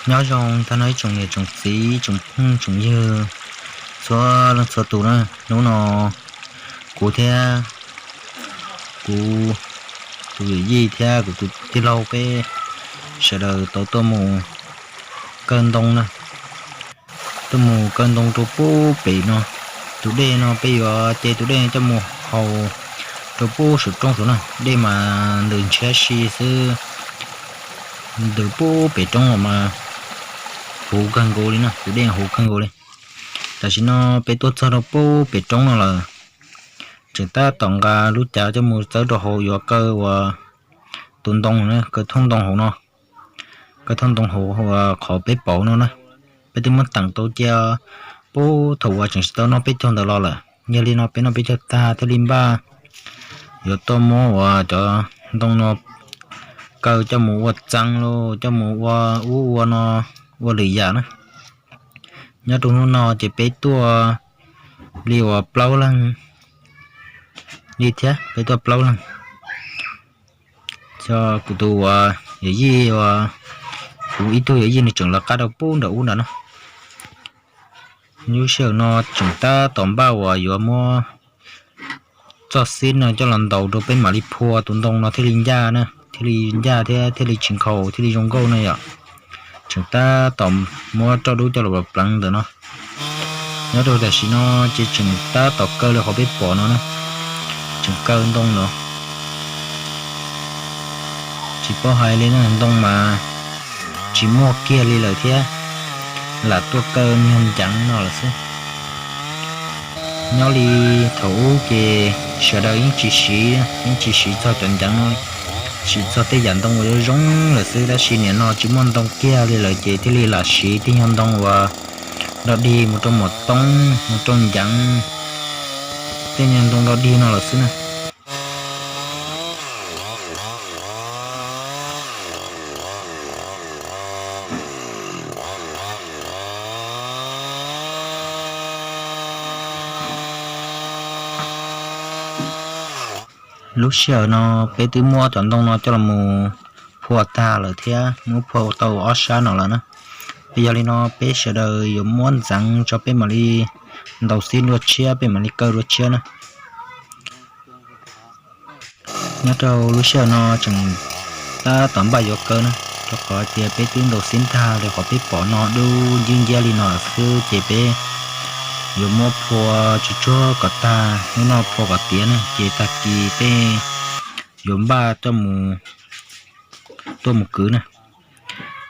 Nyob zoo tag nrho ib tsoom niam tsoom txiv tsoom phooj tsoom ywg txhua leej txhua tus na. Hnub no kuv thiab kuv tus yawm yij thiab kuv tus tij laug peb sawv daws tau tuaj mus kaw ntoo na. Tuaj mus kaw ntoo rau pub pem no. Tus dej no peb yuav ce tus dej coj mus haus rau pub saum roob saud na. Dej mas ntws ntshiab si xwb, ntws pub pem roob los mas huv kawg nkaus li na, tus dej huv kawg nkaus li. Tam sim no peb tuaj txog rau pub pem roob no lawm, tseem tab tom nqa lub cav coj mus txawb rau hauv yuav kaw ua tus ntoo, kaw thooj ntoo hauv no, kaw thooj ntoo hauv qhov peb pom no na. Peb twb muab teem tau cia pub thaum uas tseem tsis tau noj peb caug ntawd los lawm. Yog li no peb noj peb caug tag thiaj li npaj yuav tuaj muab uas cov ntoo no kaw coj mus ua txee los coj mus ua ub ua no, ua lwm yam na. Nyob rau hnub no ces peb tuaj li uas plaub leeg li thiab, peb tuaj plaub leeg. Cov kuv tus uas yawm yij uas kuv ib tug yawm yij nws tseem lawv qab rau pub nram ub nrad na. Lub sij hawm no tseem tab tom npaj uas yuav muab txoj xib no coj los ntaus rau peb mam li phua tus ntoo no thiaj li ncaj na, thiaj li ncaj thiab thiaj li tsis nkhaus thiaj li zoo nkauj na yom. Tseem tab tom muab roj dub coj los pleev ntawm no. Nyob rau tam sim no ces tseem tab tom kaw li qhov peb pom no na, tseem kaw ntoo no. Tsis paub hais li na, ntoo mas tsis muaj kiag li lawm thiab, lam tuaj kaw nyuag nceev no lawm xwb. Nyob li thaum ub ces sawv daws yeej tsis siv, yeej tsis siv txog cov nceev no, siv txog tej yam ntoo uas zoo zoo lawm xwb, tab sis nim no tsis muaj ntoo kiag li lawm ces thiaj li lam siv tej nyuag ntoo uas dog dig mus rau mom toob, mus rau nceev, tej nyuag ntoo dog dig no lawm xwb na. Lub sij hawm no peb twb muab cov ntoo no coj los mus phua tag lawm thiab, muab phua tau ob sab no lawm na. Yog li no peb sawv daws yuav muab ntxeev tso peb mam li ntaus xib dua tshiab, peb mam li kaw dua tshiab na. Nyob rau lub sij hawm no tseem tab tom npaj yuav kaw na, rau qhov tias peb twb ntaus xib tag li qhov peb pom no dub ncib nciab li no xwb ces peb yuav muab phua tsuag tsuag kom tag, hnub no phua kom tiav na ces tag kis peb yuav npaj coj mus, tuaj mus kwv na.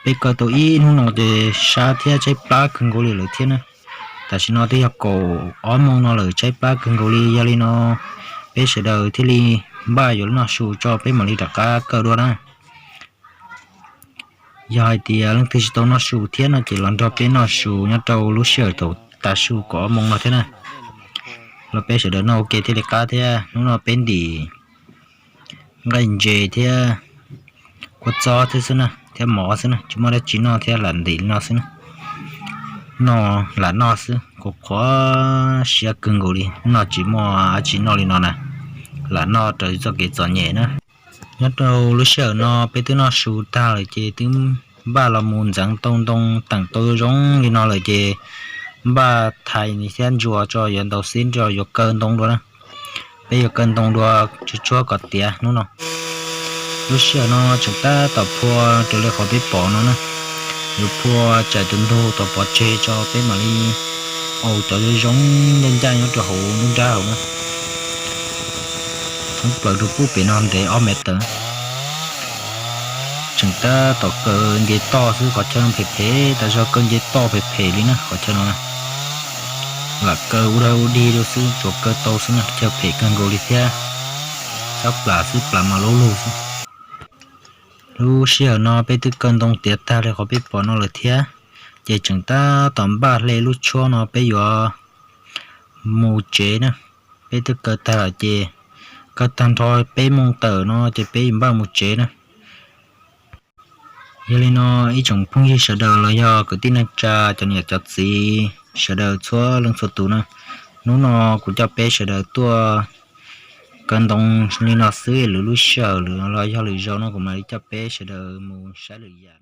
Peb kaw tau ib hnub no ces sab thiab tshaib plab kawg nkaus li lawm thiab na. Tam sim no twb yog kaum ob moos no lawm tshaib plab kawg nkaus li, yog li no peb sawv daws thiaj li npaj yuav noj su tso peb mam li rov qab kaw dua na. Yog hais tias leej twg tsis tau noj su thiab no ces los nrog peb noj su nyob rau lub sij hawm thaum tav su kaum ob moos no thiab na. Los peb sawv daws noj ua ke thiaj li qab thiab. Hnub no peb ntim nqaij ntses thiab kua txob thiab xwb na, thiab mov xwb na, tsis muaj dab tsi noj thiab, lam ntim li no xwb na. Noj lam noj xwb, qhuav qhuav siab kawg nkaus li, noj tsis muaj dab tsi noj li no na, lam noj raws txoj kev txom nyem na. Nyob rau lub sij hawm no peb twb noj su tag lawm ces twb npaj los mus ntxeev tau ntoo teem tau zoo li no lawm ces npaj thais thiab ntsuas tso yuav ntaus xib tso yuav kaw ntoo dua na. Peb yuav kaw ntoo dua tsuag tsuag kom tiav hnub no. Lub sij hawm no tseem tab tom phua raws li qhov peb pom no na. Yuav phua tsam tus ntug tau pov tseg tso peb mam li au cov zoo zoo ncaj ncaj nyob rau hauv lub nrab hauv na. Thoob plaws rau pub pem no ntev ob mev tawm. Tseem tab tom kaw nce toj xwb, qhov chaw no phem phem, tas zog kaw nce toj phem phem li na qhov chaw no. Lam kaw ua dog ua dig rau xwb, tsuas kaw tau xwb na, chaw phem kawg nkaus li thiab. Sab plas xwb, plas mas lub lug xwb. Lub sij hawm no peb twb kaw ntoo tiav tag li qhov peb pom no lawm thiab, ces tseem tab tom npaj hle lub tshuab no peb yuav mus tsev na. Peb twb kaw tag lawm ces kaw tag nrho peb moos tawm no ces peb yuav npaj mus tsev na. Yog li no ib tsoom phooj ywg sawv daws los yog kwv tij neej tsa cov niam cov txiv sawv daws txhua leej txhua tus na, hnub no kuv coj peb sawv daws tuaj kaw ntoo li no xwb, lwm lub sij hawm los yog lwm zaus no kuv mam li coj peb sawv daws mus saib lwm yam.